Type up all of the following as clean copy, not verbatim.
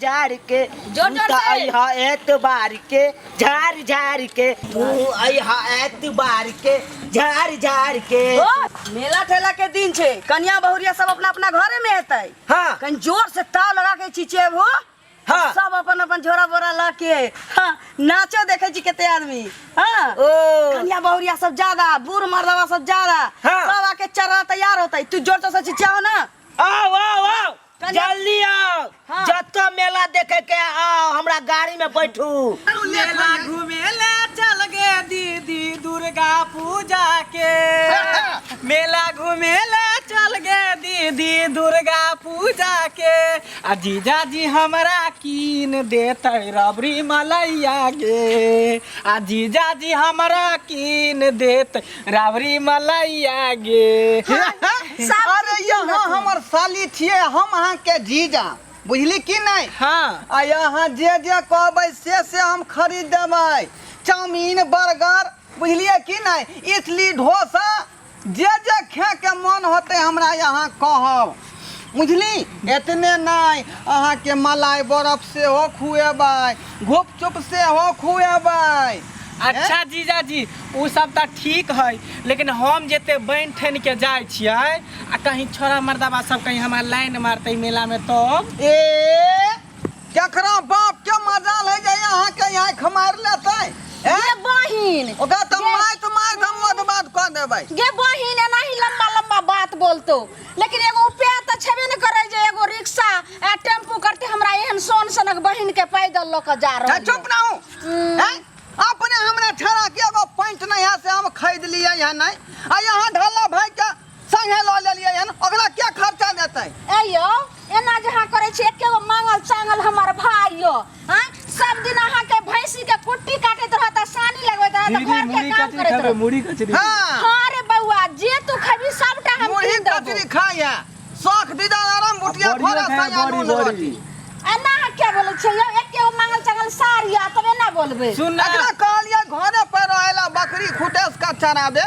झाड़ के। जोर जोर तू तऽ से। अइहा एतबार के झाड़ झाड़ के, तू अइहा एतबार के झाड़ झाड़ के। ओ, मेला ठेला के दिन छै, कनिया बहुरिया सब अपना अपना घरे में हेतै। हाँ। कनि जोर से ताव लगा के चिचेबो। हाँ। सब अपन अपन झोरा बोरा ल के, हाँ, नाचो देखे छी कते आदमी। हाँ। ओ। कनिया बहुरिया सब ज्यादा, बूढ़ मर्दवा सब ज्यादा। हाँ। सब आके चढ़ा तैयार होतै। तू जोर जोर से चिचियाओ ना। आओ आओ आओ, कनिया- जल्दी आओ। हाँ। जत मेला देखे के आओ, हमरा गाड़ी में बैठू। मेला घूमे ले चल गे दीदी दुर्गा पूजा के, मेला घूमे ले चल गे दीदी दुर्गा पूजा के, आ जीजा जी हमरा कीन देतै रबड़ी मलैया गे, आ जीजा जी हमरा कीन देतै रबड़ी मलैया गे। अरे यहाँ हमर साली छियै, हम अहाँके जीजा, बुझली कि नहि? हाँ। आ यहाँ जे जे कहबै से से हम खरीद देबै, चाउमीन बर्गर, बुझलियै कि नहि, इडली डोसा, जे जे खाके मन होतै हमरा यहाँ कहब, बुझली? एतने नहि, अहाँके मलाई बरफ सेहो खुएबै, घुपचुप सेहो खुएबै। अच्छा जीजाजी, ओ सब तऽ ठीक है, लेकिन हम जते बनि ठनि के जाइ छियै आ कहीं छोरा मर्दाबा सब कहीं हमरा लाइन मारतै मेला में तब? ए केकरा बाप के मजा ले जाय अहाँके यहाँ खमारि लेतै? ए? गे बहिन, ओकरा तऽ गे- मारि मारि हम ओत बात कऽ देबै। गे बहिन, एनाही लंबा लंबा बात बोलतो, लेकिन एगो उपाय तऽ छेबे ने करे जे एगो रिक्शा आ टेम्पू करते हमरा एहन सोन सनक बहिन के पैदल लऽ के जा रहल। चुप ना हूँ। हैं? अपने हमरा ठहरा के एगो पैंट नहीं है से हम खरीद लिए है नहीं, आ यहाँ ढाला भाई के संगे लऽ लेलियै हन, ओकरा क्या खर्चा देतै? ए यौ, एना जे अहाँ करै छी, एके गो मांगल चांगल हमर भाई यौ, आँय, सब दिन अहाँ के भैंसी के कुट्टी काटैत रहत आ सानी लगबैत रहत, दीदी घर के मुड़ी काम कचरी करैत खेबै? रहत। मुड़ी कचरी। हाँ। हाँ रे बौआ, जे तू खेबी सबटा हम मुरही कीन देबौ। कचरी खाइ है शौख दीदा आराम बुटिया बड़ियो घोड़ा खाए, सया बड़ी, नून बड़ी। रोटी। एना अहाँ किया बोलै छियै यौ? एके गो मांगल चांगल साड़ी आ तब एना बोलबै? सुन ना। एकरा कहलियै घरे पर रहेला बकरी खुटेस का चराबे,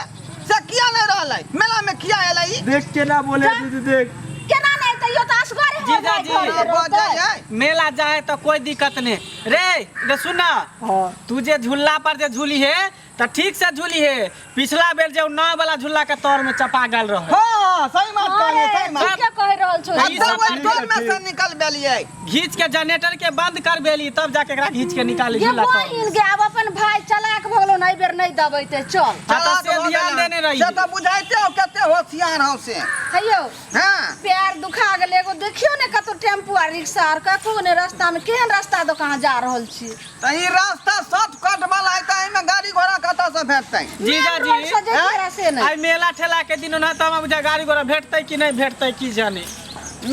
से किया नहीं रहलै मेला में, किया एलै ई? देख केना बोले दीदी, देख केना नहि एतै यौ, तऽ असगरे हमर जीजा भाई जी। घरमे रहतै। बजै है। मेला जाए तो कोई दिक्कत नहीं रे। रे सुन ना। हाँ। तू जे झूला पर जे झूली है तऽ ठीक से झूली है, पिछला बेर जे नाव वाला झूला के तर में चपा गेल रहे। हाँ, सही बात कहलियै, सही बात। ठीके कहि रहल छौ। ई आ सब तब ओहि ठीक टोल में से निकल बेलियै, घीच के जनरेटर के बंद कर बेली, तब जाके एकरा घीच के निकाली ये झूला तर। बहिन के आब अपन भाई चलाक भऽ गेलो, एहि बेर नहि दबै ते चल। हाँ, तऽ से चलाक भऽ ध्यान गेलै। देने रही। से तऽ बुझाइते हो कते होशियार हौ से। हेयौ। हाँ। पैर दुखा गेल, एगो देखियौ ने कतौ टेम्पू आ रिक्शा आर कतौ ने रास्ता में, केहन रास्ता दऽ कहाँ जा रहल छी? तऽ ई रास्ता शॉर्टकट वाला है, तऽ एहिमे गाड़ी घोड़ा कतऽ से भेटतै? जीजा मेन रोड जी, से जइतियै रह से नहि। आइ मेला ठेला के दिन ओना तऽ हमरा बुझाय गाड़ी घोड़ा भेटतै कि नहि भेटतै की जाने।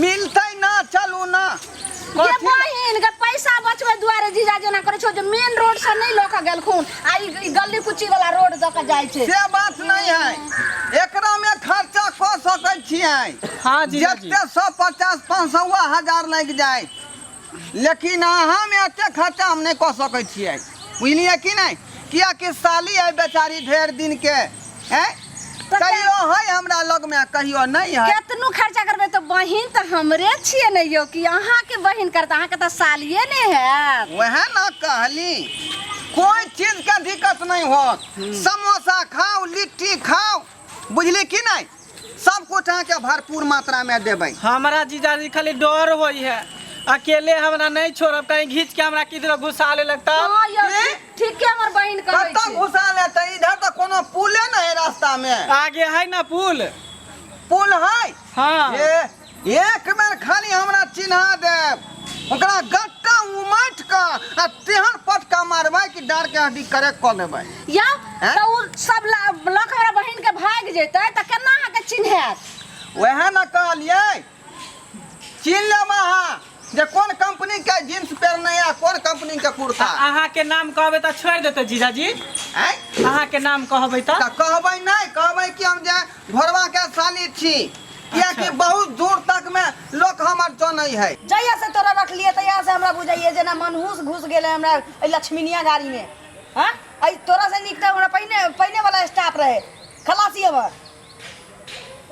मिलतै ना, चलू ना। गे कथी? बहिन के पैसा बचबै दुआरे जीजा जेना करै छौ जे मेन रोड से नहि लऽ के गेलखुन आ ई गली कुची वाला रोड दऽ के जाइ छै। से बात नहीं है, एकरा में खर्चा कऽ सकै छियै। हाँ जीजा जी। जते 150 500 1000 लागि जाए, लेकिन अहाँ में एते खर्चा हम नहीं कऽ सकै छियै, बुझलियै कि नहीं? कियाकि साली है बेचारी ढेर दिन के हैं, तऽ कहियो है हमरा लग में, कहियो नहीं है। केतनो खर्चा करबै तऽ बहिन तऽ हमरे छियै ने यौ, कि अहाँके बहिन करत? अहाँके तऽ सालिये ने हैत। वह ना कहली, कोई चीज के दिक्कत नहीं होत, समोसा खाओ, लिट्टी खाओ, बुझली कि नहीं? सब कुछ अहाँके भरपूर मात्रा में देबै। हमरा जीजाजी खाली डर होइ है, अकेले हमरा नहीं छोड़ब, कहीं घीच के हमरा किधर घुसा ले लगता। हाँ यौ, की? ठीके हमर बहिन कहै कतऽ छै। घुसा लेतै? इधर तऽ कोनो पुले नहीं है रास्ता में। आगे है ना पुल। पुल है? हाँ। ए, एक बेर खाली हमरा चिन्हा देब, ओकरा गट्टा उमट कऽ आ तेहन पटका मारबै कि डाँड़ के हड्डी करेक कऽ देबै। यौ, हैं? तऽ उ सब लऽ कऽ हमरा बहिन के भागि जेतै तऽ केना अहाँके चिन्हत? वएह ने कहलियै, चिन्ह लेब अहाँ जे कोन कंपनी के जींस पहिरने आ कोन कंपनी के कुर्ता। अहाँ के नाम कहबै तऽ छोड़ि देतै जीजाजी? आँय? अहाँ के नाम कहबै तऽ? तऽ कहबै नहि, कहबै कि हम जे घोड़वा के साली छी, कियाकि अच्छा। बहुत दूर तक में लोक हमर जनै है। जहिया से तोरा रखलिए तहिया से हमरा बुझाइए जेना मनहूस घुस गेलै हमरा एहि लक्ष्मीनिया गाड़ी में। हाँ, एहि तोरा से नीक तऽ हमरा पहिने पहिने वाला स्टाफ रहे खलासी हमर।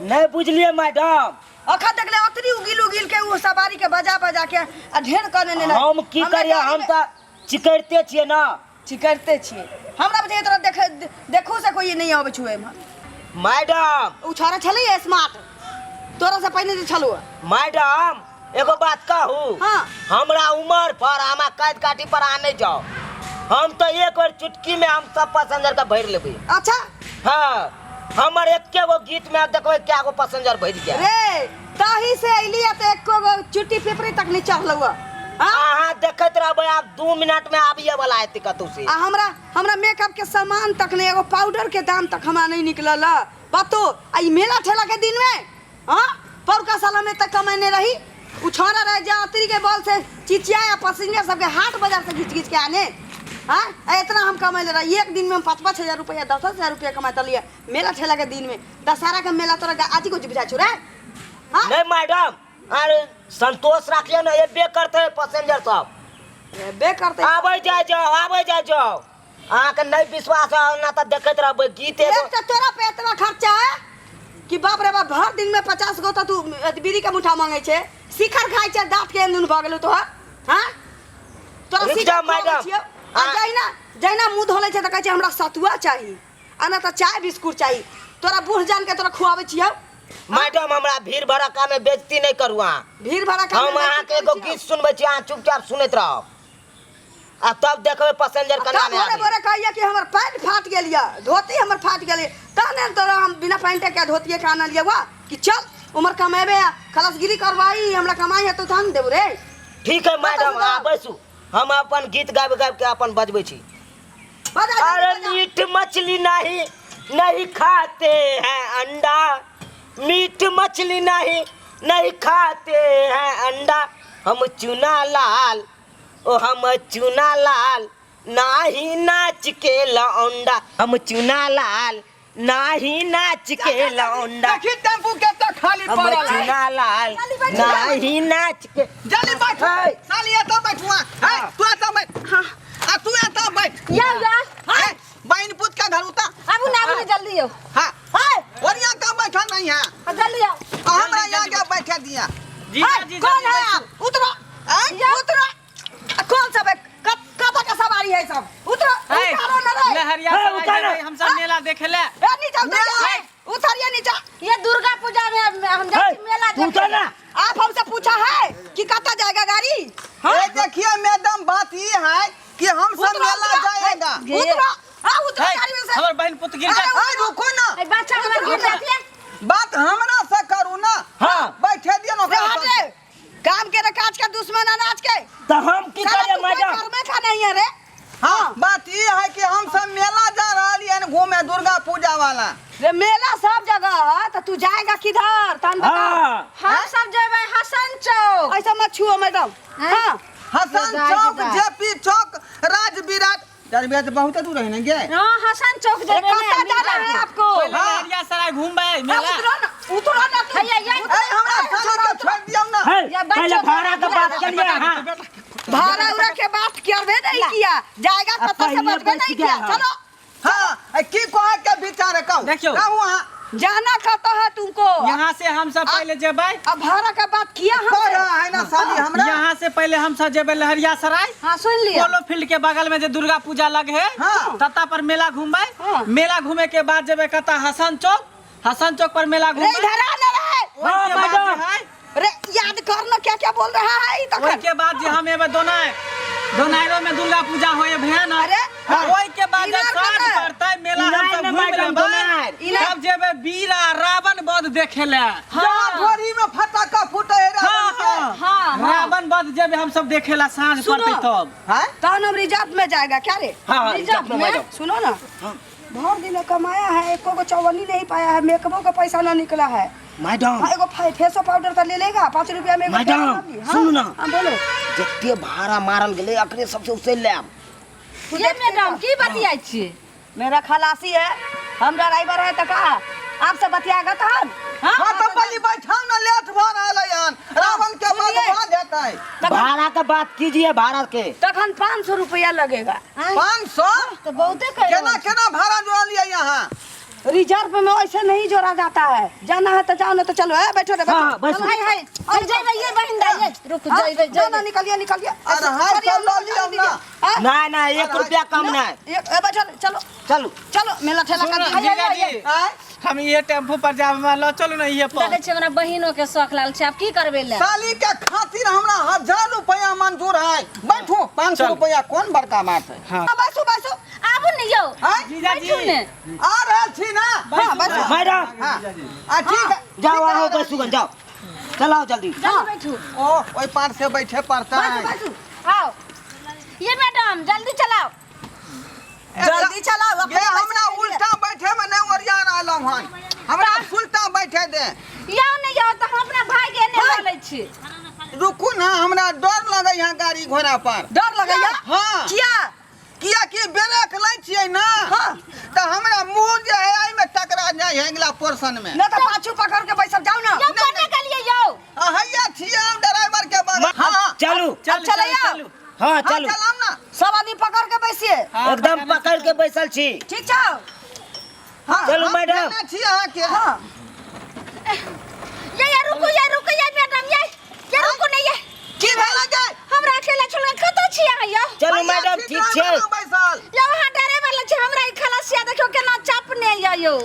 नहीं बुझलिए मैडम। अखन देखले अतरी उगिल उगिल के ओ सवारी के बजा बजा के आ ढेर कने ने हम की करिए, हम तऽ चिकरिते छियै ना। चिकरते छियै हमरा बुझाइए तोरा देख देखू से कोई नहीं आबै छौ एम्हर। मैडम उ छोरा छलै स्मार्ट तोरा से पहिने जे छलौ। मैडम एगो बात कहू? हाँ। हमरा उमर पर आमा काट काटी पर आ नहीं जाओ, हम तो एक बार चुटकी में हम सब पैसेंजर के भर लेबै। अच्छा। हाँ, हमर एके गो गीत में देखबै क्या गो पैसेंजर भर गया। रे ताही से अइली त एको गो चुट्टी पिपरी तक नहीं चढ़लौ। हाँ? अहाँ देखैत रहबै, आब 2 मिनट में आबिए वाला हेतै कतौ से। आ हमरा हमरा मेकअप के सामान तक नहीं, एगो पाउडर के दाम तक हमरा नहीं निकलल पतो। आ ई मेला ठेला के दिन में हाँ पौरका साल हमें तक कमैने रही, उ छोरा रहे जा अतरी के बल से चिचिया पसिंजर सबके हाट बाजार से घिच घिच के आने। हाँ आ इतना हम कमैले रही, एक दिन में हम 5-5 हजार रुपया 10-10 हजार रुपया कमाते लिए मेला ठेला के दिन में। दशहरा के मेला तोरा आजी को बुझा छु रे। हाँ? नहीं मैडम, अरे संतोष रखिए ना, एबे करते पैसेंजर सब। एबे करते। आबै जाय जाओ, आबै जाय जाओ। अहाँके नहीं विश्वास है ना तऽ देखैत रहबै गीत एगो। एक तो तोरा पे इतना खर्चा है कि बाप रे बाप, भर दिन में 50 गो तो तू बीड़ी के मुठा मांगे छे, शिखर खाइ छे, दांत के नून भऽ गेलौ तोहर। हाँ तोरा रुक शिखर जाओ, खुआबै मैडम। छियौ। आ जहिना जहिना मुँह धोले छे तऽ कहै छै हमरा सतुआ चाही आ ना तऽ चाय बिस्कुट चाही। तोरा बूढ़ जान के तोरा खुआबै छियौ। मैडम हमरा भीड़ भड़क्का में बेइज्जती नहीं करू अहाँ। भीड़ भड़क्का में हम अहाँके बेइज्जती एगो करै छियौ। गीत सुनबै छी, अहाँ चुपचाप सुनैत रहब आ तब देखबै पैसेंजर तब केना भोरे आबै। भोरे कहिए कि हमर पैंट फाट गेल यऽ, धोती हमर फाट गेल यऽ, तहने तोरा हम बिना पैंटे के धोतिए के आनल यऽ वा कि चल उमर कमेबे आ खलासगिरी करवाई हमरा कमाई हेतौ तहन देबौ रे। ठीक है मैडम, बता। अहाँ बैसू, हम अपन गीत गाबि गाबि के अपन बजबै छी। बजा, जल्दी अरे बजा। मीट मछली नहीं नहीं खाते हैं अंडा, मीट मछली नहीं नहीं खाते हैं अंडा, हम चूना लाल ओ हम चूना लाल नाही नाच के लौंडा, हम चूना लाल नाही नाच के लौंडा, देखी टेम्पू केते खाली हम पड़ल है। चूना लाल जल्दी बैठ, नाही नाच के। जल्दी बैठ। है। साली एतऽ बैठुआ। है, तू एतऽ बैठ। हाँ। आ तू एतऽ बैठ। या या। है, बहिन पुत के घर उतर। आबू ना, आबू ना, जल्दी आओ। हाँ। है, ओरिया के बैठल नहीं है। हाँ, जल्दी आओ। आ हमरा यहाँ के बैठे दिया। जीजा है, जी, कौन जल्दी है बैठू। आप? उतरो। हैं? उतरो। आ, कौन सब है? कब का सवारी है सब? उतरो। है, उतारो ना रे। लहरिया है, सराय उतारो। जेबै, हम सब मेला देखे ले। ए, नीचा उतरिए। उतरिए नीचा। ये दुर्गा पूजा में हम जाइ छी मेला तू देखे तो ना। आप हमसे पूछा है कि कब जाएगा गाड़ी? हाँ? ए, देखिए मैडम, बात ये है कि हम सब उतरो, मेला उतरो। जाएगा। उतरो। हाँ, उतरो है, गाड़ी में से। हमर बहिन पुत गिर अरे, जाए। ए, रुको ना। ए, बच्चा हमर गिर जाती है। बात हमरा से करू ना। हाँ। बैठे दियो ना रे, ओकरा हट संग। रे। काम के रे काज के दुश्मन अनाज के। तो हम की साला करिए तू कोई मैडम? कर्मे का नहीं है रे। हाँ, बात ये है कि हम सब मेला जा रहा है घूमे दुर्गा पूजा वाला। रे मेला सब जगह है तो तू जाएगा किधर? तहन बताओ। हाँ। हम सब जेबै हसन चौक। ऐसा मत छुओ मैडम। हाँ। हसन जाए, चौक, जाए। जेपी चौक, राजविराज। राजविराज बहुत दूर है ना गे? हाँ, हसन चौक अरे जेबै ने, कत्ता जाना है मिर्जापुर। आपको? पहिले हाँ। लहरिया सराय घूमबै ए, मेला। उतरो ना, उतरो ना तू। हैया, ये- ए, हमरा साली के छोड़ दियौ ना। है, या बच्चों पहले को भाड़ा के बात करिए। हाँ। भाड़ा उड़ा के बात करबे नहीं किया, जाएगा अब कत्ता से पहले बचबे बच नहीं गया किया। है। चलो। हाँ, ए, की कहे के विचार है कहू? देखियौ। कहू अहाँ। जाना कत्ता है तुमको? यहाँ से हम सब पहले जेबै। अब भाड़ा का बात किया कह हमसे? रहा है ना साली हमरा। यहाँ से पहले हम सब जेबै लहरिया सराय। हाँ, सुन लिया। पोलो फील्ड के बगल में जे दुर्गा पूजा लग है, हाँ। तता पर मेला घूमबै। हाँ। मेला घूमे के बाद जेबै कता हसन चौक, हसन चौक पर मेला रे घूमबै। इधर आ ना रे। ओहि के हाँ, बाद जे मैडम। है, रे याद कर ना क्या क्या बोल रहा है ई तखन। ओहि के बाद जे हम एबै दोनाय, दोनायरो में दुर्गा पूजा होय भयानक। अरे, ओहि के बाद जे इनार साँझ कतऽ? पड़तै मेला हम इनार सब में घूमि मैडम, लेबै। दोनाय। इनार। तब जेबै बीरा रावण वध देखे ले। जहाँ ढोरी में फटाका फूटे है हाँ, रावण के। हाँ। हाँ, हाँ। रावण वध जेबै हम सब देखे ला साँझ सुनो। पड़तै तब। हैं? तहन हम रिजर्व में जाएगा क्या रे? हाँ, हाँ, रिजर्व रिजर्व में में? मैडम। सुनो ना, भर दिन कमाया है, एको गो चौवन्नी नहीं पाया है, मेकअपो का पैसा ना निकला है। मैडम। हाँ, एगो फेसो पाउडर तो ले लेगा, 5 रुपया में एगो मैडम, फेसो पाउडर। हाँ, सुनू ना। हाँ, बोलो। जते भाड़ा मारल गेलै अकरे सबसे उसैल लेब। ये मैडम की बतियाइ छियै? मेरा खलासी है, हम ड्राइवर है तो कहा आपसे बतियागा तहन? हाँ? हाँ, तो बलि बैठाओ ना, लेट भ रहल है हन। रावण के बाद सुनिए। भऽ जेतै। भाड़ा के बात कीजिए, भाड़ा के। तखन 500 रुपया लगेगा। 500? तो बहुते कह केना केना भाड़ा जोड़लियै यहाँ? रिजर्व में ऐसे नहीं जोड़ा जाता है, जाना है तो जाओ, नहीं तो चलो। ए बैठो रे, बैठो। हाँ, बैठो। चलो, हाय हाय, चल जेबै ये बहिन दाइ, ये रुक, हाँ, जेबै ना ना, जेबै। निकलिए निकलिए। 250 लऽ लियौ ना। हाँ? नहीं नहीं, 1 रुपया कम नहीं। एक, ए बैठो रे, चलो। चलू। चलो, मेला ठेला का दिन। जीजाजी आँय? हम ये टेम्पू पर जाब, हमरा लऽ चलू ने इहे पर। देखै छियै हमरा बहिनो के शौख लागल छै, आब की करबै ले। साली के खातिर हमरा 1000 रुपया मंजूर है। बैठू, 500 रुपया कोन बड़का बात है। हाँ। हाँ, बैसू बैसू। आबू ने यौ। आँय? जीजाजी बैठू ने। आ रहल छी ना। हाँ, बैठू। मैडम। हाँ, आ ठीक है। जाओ, आओ बैसू, जाओ, चलाओ जल्दी। जल्दी बैठू। ओ ओहि पार से बैठे पड़ता बैठू है। बैठू। आओ ये मैडम, जल्दी चलाओ। जल्दी चलाओ, अपने ये पैसे हमरा के लिए। उल्टा बैठे में नहीं ओरिया रहलहुँ हन, हमरा उल्टा बैठे दे। यौ ने यौ, तऽ हम अपना भाई के एने लऽ लै छी। रुकू ना, हमरा डर लगै है गाड़ी घोड़ा पर। डर लगैया? हाँ। किया? किया कि ब्रेक लै छियै ना। हाँ। तऽ हमरा मुँह जे है एहिमे टकरा जाइ है अगिला पोर्शन में। ना तो पाछू पकड़ के बैसल जाओ ना। यौ कोने गेलियै यौ? आ हैया छियै हम ड्राइवर के बगल। हाँ। चलू। चलू। चलैया। चलू। हाँ। हाँ। चलू। चलाउ ना। सब आदमी पकड़ के बैसिए। हाँ, एकदम पकड़ के बैसल छी। ठीक छौ? हाँ, चलू, हम मैडम। केने छी अहाँके। हाँ। ये ये रुकू, ये रुकू, ये मैडम, ये ये रुकू ने ये। की भेल गे? हमरा अकेला छोड़ के कतौ छी अहाँ यौ? चलू हैया मैडम, छी ठीक छै। ड्राइवर लग बैसल। यौ अहाँ ड्राइवर लग छी, हमरा ई खलासिया देखियौ केना चापने यऽ यौ।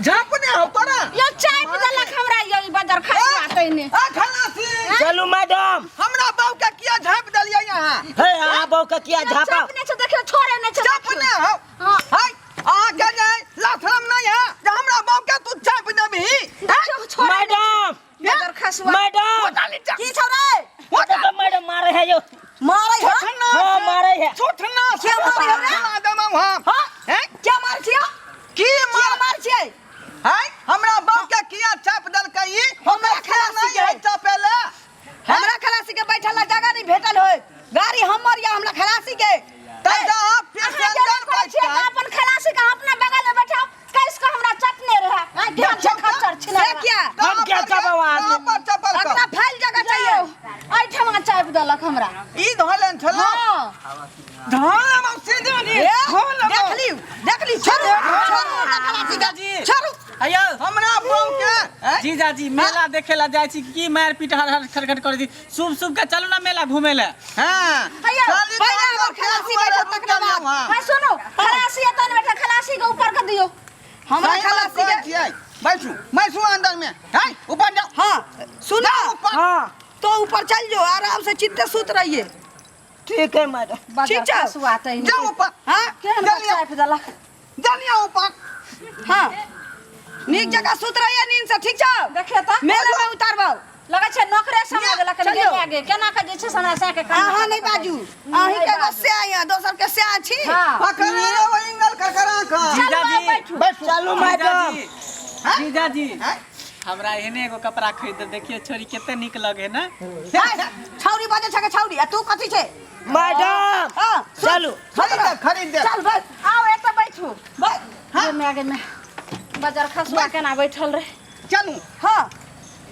झाँपने हौ तोरा। यौ चापि देलक हमरा यौ ई बजर खसुआ तैने। आ खलासी। चलू मैडम। हमरा बाबू के किया झाँपि देलियै अहाँ? हे, अहाँ बहू के किया यौ झापा? चापने छै, देखियौ छोड़े नहि छै। झाँपने हौ। हाँ। हाय, अहाँ के जे लाथरम नहीं है जे हमरा बाबू के तू झाँपि देबही। देखियौ छोड़े नहि छै। मैडम। बजर खसुआ। मैडम। की छौ रे? देखो मैडम, मारे है यो। मारै है? हाँ, मारे है। छोटना से क्या मारै है रे? चला देबौ हम। हाँ? हैं? क्या मार छियै? की क्या मार मार छियै? हाय, हमरा बाबू के किया चाप देलकै ई? हमरा हमरा खलासी नहीं के। है चापे ले। हमरा खलासी के बैठल ला जगह नहीं भेटल होय। गाड़ी हमर या हमरा खलासी के। तब जा अहाँ अहाँ पैसेंजर जरूर करै छियै बैठतै। तऽ अपन खलासी के अपना बगल में बैठाउ, कैस के हमरा चटने रहै। आँय, केहन छै खच्चर छिनर। से क्या? हम क्या चापब अहाँके? कहाँ पर चपल अपना कर? फैल जगह चाहिए। एहिठमा चापि देलक हमरा। ई धोलन छला। हाँ। धोलन हम सीधे नी। ए, धोलन। देख लियौ, देख लियौ, छोड़ू, छोड़ू हमरा खलासी के, जीजाजी। छोड़ू। अयौ हमरा बहू के हैं? जीजाजी, मेला देखे ला जाइ छी की मार पीट हर हर खटखट करै छी? शुभ शुभ के चलू ना मेला घूमे ला। हाँ। अयौ, साली पहिले के हमर खलासी बैठत तकरा रुकल बाद। वहाँ। हाँ सुनू, खलासी एतऽ नहि बैठल, खलासी के ऊपर कर दियौ। हमरा सही बात खलासी कहै के छियै। बैठू बैठू अंदर में हैं, ऊपर जाओ। हाँ सुना। जाओ ऊपर। हाँ। तो ऊपर चल जो, आराम से चित्ते सुत रहिए। ठीक है मैडम। ठीक छौ? खसुआ तैने। जाओ ऊपर। हाँ। केहन चलिए। चापि देलक। चलिए ऊपर। हाँ, नीक जगह सुत रहिए नींद से, ठीक छौ? देखियौ तऽ। मेला में उतारबौ। लगै छै नौकरे समझ देलक। चलियौ। गे गे, केना के जे छै से हमरा साके काम। अहाँ नहीं बाजू, अहीं के एगो से आया, दोसर के से छी। हाँ। पकड़ लो एंगल खड़खड़ा का। जीजाजी। बैठू। बैठू। चलू मैडम। जीजाजी, जीजाजी, हैं? हमरा एहने एगो कपड़ा खरीद दे, देखिए छोरी कते नीक लगे ना। छौरी बजे छै के छौरी, आ तू कथी छै? मैडम। हाँ। चलू। खरीद दे, खरीद दे। चल बस। आओ एतऽ बैठू। बस। गे माय गे माय, बजर खसुआ केना बैठल रहे। चलू। हाँ,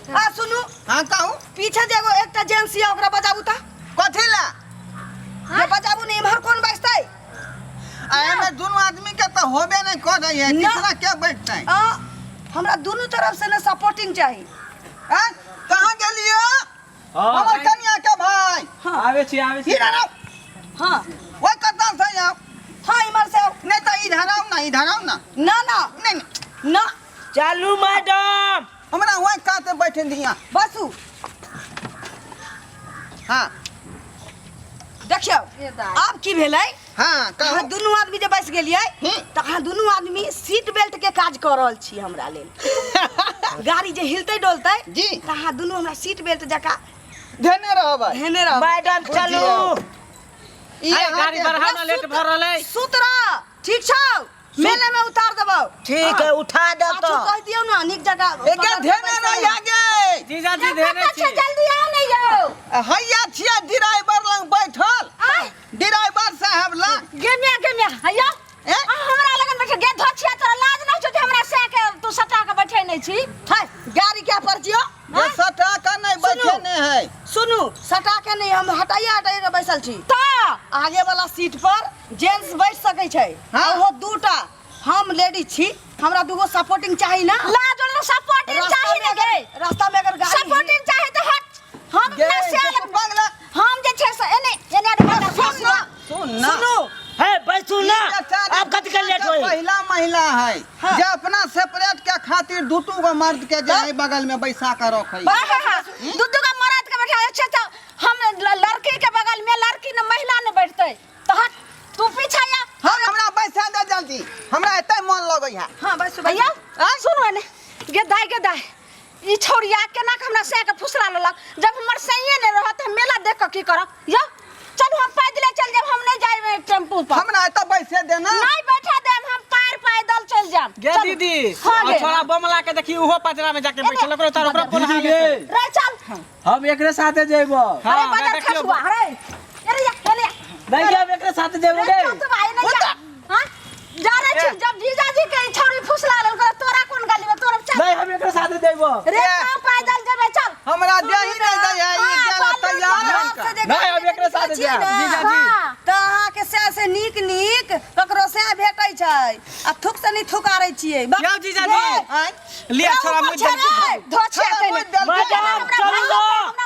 आ सुनू। हाँ, कहू। पीछे जे एगो एकटा जेंट्स यऽ, ओकरा बजाबू तऽ। कथी ला? जे बजाबू ने, इम्हर कोन बैसतै? आ एमे दुनू आदमी के तऽ होबे नहीं कर रही है। ना। तीसरा के बैठतै? आ हमरा दुनू तरफ से ने सपोर्टिंग चाही। हैं? कहाँ गेलियो हमर कनिया के भाई? आवे छी, आवे छी। इधर आओ। हाँ। ओहि कतऽ से आउ। हाँ, इम्हर से आउ। नहीं तऽ इधर आओ ना, इधर आओ ना। ना ना। नहीं नहीं। ना। चलू मैडम। हमरा ओहि काते बैठे दिया। बसू। हाँ। देखियौ, ए दाइ। आब की भेलै? हाँ, अहाँ कहू। दुनू आदमी जे बैस गेलियै तऽ अहाँ दुनू आदमी सीट बेल्ट के काज कऽ रहल छी हमरा लेल। गाड़ी जे हिलतै डोलतै जी। तऽ अहाँ दुनू हमरा सीट बेल्ट जकाँ धेने रहबै। धेने रहबै। मैडम चलू। ई अरे, अहाँके- गाड़ी बढ़ाओ ना, लेट भऽ रहल अइ। सुत रह, ठीक छौ? मेले में उतार देबौ। ठीक है, उठा दे। पाछू तो कहि दियौ ना नीक जगह एके पकड़ के धेने बैसल। रहिया गे। जीजाजी, धेने कतऽ छी। छै? जल्दी आउ ने यौ। हैया छियै ड्राइवर लग बैठल। आय। ड्राइवर साहब लग। गे म्या गे म्या, हैया। ए? आ हमरा लगन बैठे गे धोछिया, तोरा लाज नहि छौ जे हमरा से के तू सटा के बैठे नहि छी? है, गाड़ी के पर जियो। जे सटा के नहीं बैठे ने है। सुनू, सटा के नहीं, हम हटाइए हटाइए के बैसल छी। तऽ आगे वाला सीट पर जेंट्स बैठ सकै छै। हाँ। ओहो दूटा, हम लेडीज छी। हमरा दूगो सपोर्टिंग चाही ना। लाज वाला सपोर्टिंग रास्ता चाही में ने गे। रास्ता में अगर गाड़ी सपोर्टिंग चाही तऽ हट। हम गे, ना सियाल बंगला हम जे छै से एने एने आर बंगला सुन ना, सुन ना। सुनू है बैसू ना, ई बेचारी आप कथी के लेट होई? पहिला महिला है हाँ। जे अपना सेपरेट के खातिर दू दू गो मर्द के जे है बगल में बैसा के रखै। हाँ हाँ हाँ, दू दू गो मरद के बैठा छै तऽ हम लड़की के बगल में लड़की ने महिला ने बैठतै तऽ हट तू पीछा या। हम हमरा बैसा दे जल्दी, हमरा एते मन लगै है। हां बैसू। भैया सुनू ने गे दाई, गे दाई, ई छौड़िया केना के हमरा सैं के फुसरा लेलक? जब हमर सैंये नहि रहत हम मेला देख के की करब? यौ चलू हम पैदले चल जाब, हम नहीं जाएब टेम्पू पर। हमरा एतऽ बैसे देना। नहीं बैठा देम, हम पैर पैदल चल जाब। गे चलू। दीदी, हाँ और गे। छोड़ा बमला के देखी उहो पजरा में जाके बैठल, ओकरो तार ओकरो दीदी पोल्हा गे, रे चल। हम एकरे साथे जेबो। हाँ, अरे बदर देखियौ। खसुआ, अरे अरे या अरे नहीं हम एकरे साथे जेबो रे गे। चल तू भाई नहीं जा। हां जा रे छी, जब जीजाजी के ई छौड़ी फुसला लेल तोरा कोन गाली में तोरा चल। नहीं हम एकरे साथे जेबो। रे तू पैदल जेबे चल। हमरा देही नहीं दै है, ई देला तैयार है। बाप से जे नहीं, गाड़ी हम एकरे साथे छियै जायब। ने, जीजाजी। हाँ। तऽ अहाँके सएह से नीक नीक ककरो सएह भेटै छै आ थुक से नहि थुकारै छियै। यौ जीजाजी, आँय? लिअ छोड़ा ऊपर मुझ छै रे। धोछिया छोड़ा तैने। मुइद देलकै। मैडम चलू ना।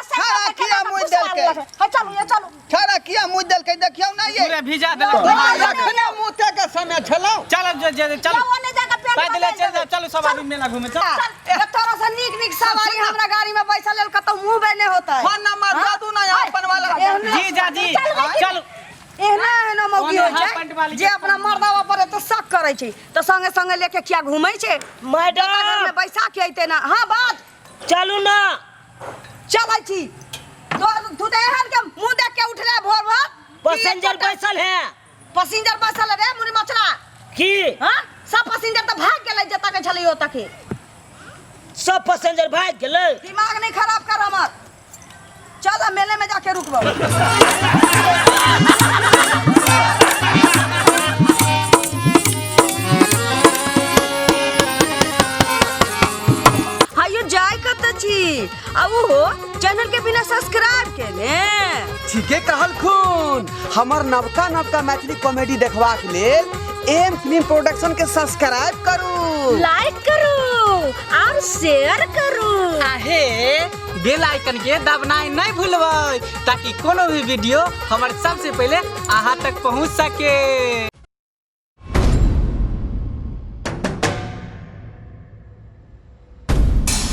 छोड़ा किया मुइद देलकै? हाँ चलू ये चलू। छोड़ा किया मुइद देलकै देखियौ ना ये। पूरा भिजा देलक। अखने मुते के समय छलौ। चलो जे जे चलो जाओ ओने जाके पेट पैदले बदलि चल जाओ, देबै। चलो सब आदमी मेला घूमे चल। चल, तोरा से नीक नीक सवारी हमरा गाड़ी में बैसा लेल कतौ मुंह बे नहि होतै। फोन नंबर दऽ दू ना अपन वाला। जीजाजी चलो। एहना एहना मौगी ओने होइ हाफ पैंट छै वाली जे के अपना मर्दावा पर एते शक करै छै तऽ संगे संगे लेके किया घूमै छै? मैडम घर में बैसा के अइते ना। हाँ बात। चलू ना। चलै छी। तू तऽ एहन के मुंह देख के उठले भोर भोर। पैसेंजर बैसल है। पैसेंजर बैसल रे मुनि मचरा। की? हाँ सब पैसेंजर तऽ भाग गेलै जतऽ के छलै ओतऽ के। सब पैसेंजर भाग गेलै। दिमाग नहीं खराब कर हमर। चल मेले में जाके रुकबो। हायो जाय कत छी आ उहो चैनल के बिना सब्सक्राइब केने। ठीके कहल खून, हमर नवका नवका मैथिली कॉमेडी देखबाक लेल एम फिल्म प्रोडक्शन के सब्सक्राइब करू, लाइक करू और शेयर करू। आहे बेल आइकन के दबनाइ नहीं भूलबै ताकि कोनो भी वीडियो हमर सबसे पहले अहाँ तक पहुँच सके।